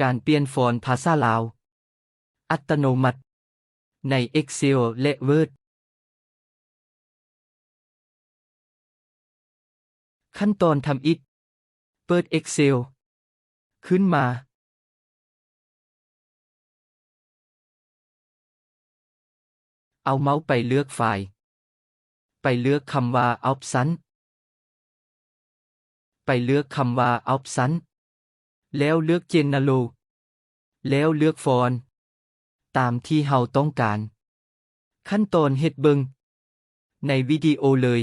ການປ່ຽນຟອນພາສາລາວອັດຕະໂນມັດໃນ Excel ແລະ Word. ຂັ້ນຕອນທຳອິດ, ເປີດ Excel ຂຶ້ນມາ. ເອົາເມົາສ໌ໄປເລືອກໄຟລ໌, ໄປເລືອກຄຳວ່າ Option, ໄປເລືອກຄຳວ່າ Option ແລ້ວເລືອກ General ແລ້ວເລືອກຟອນຕາມທີ່ເຮົາຕ້ອງການ. ຂັ້ນຕອນເຮັດເບິ່ງໃນວິດີໂອເລີຍ.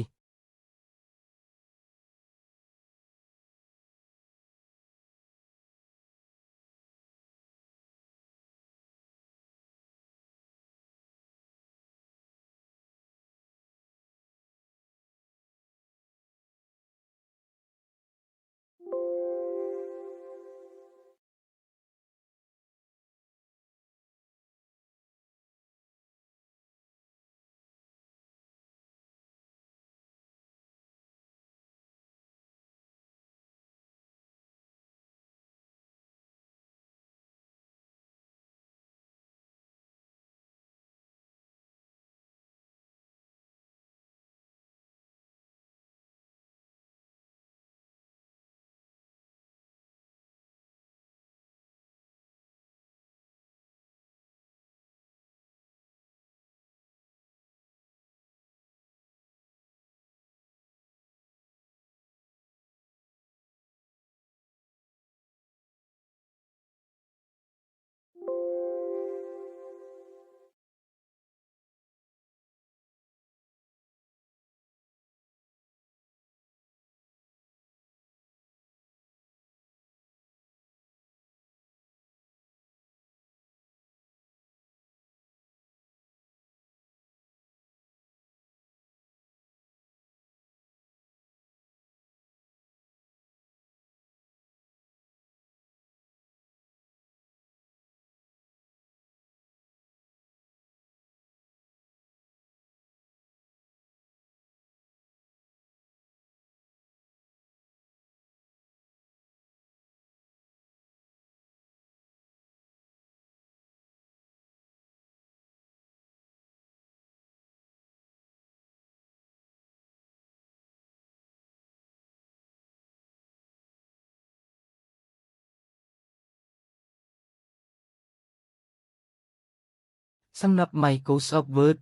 ສຳລັບ Microsoft Word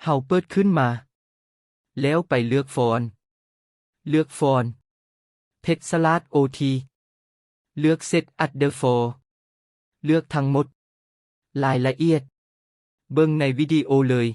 ເຮົາເປີດຂຶ້ນມາ ແລ້ວໄປເລືອກຟອນ, ເລືອກຟອນ, ເພັດສະຫຼາດ ໂອ ທີ, ເລືອກ Set Other Font, ເລືອກທັງໝົດ. ລາຍລະອຽດ ເບິ່ງໃນວິດີໂອເລີຍ.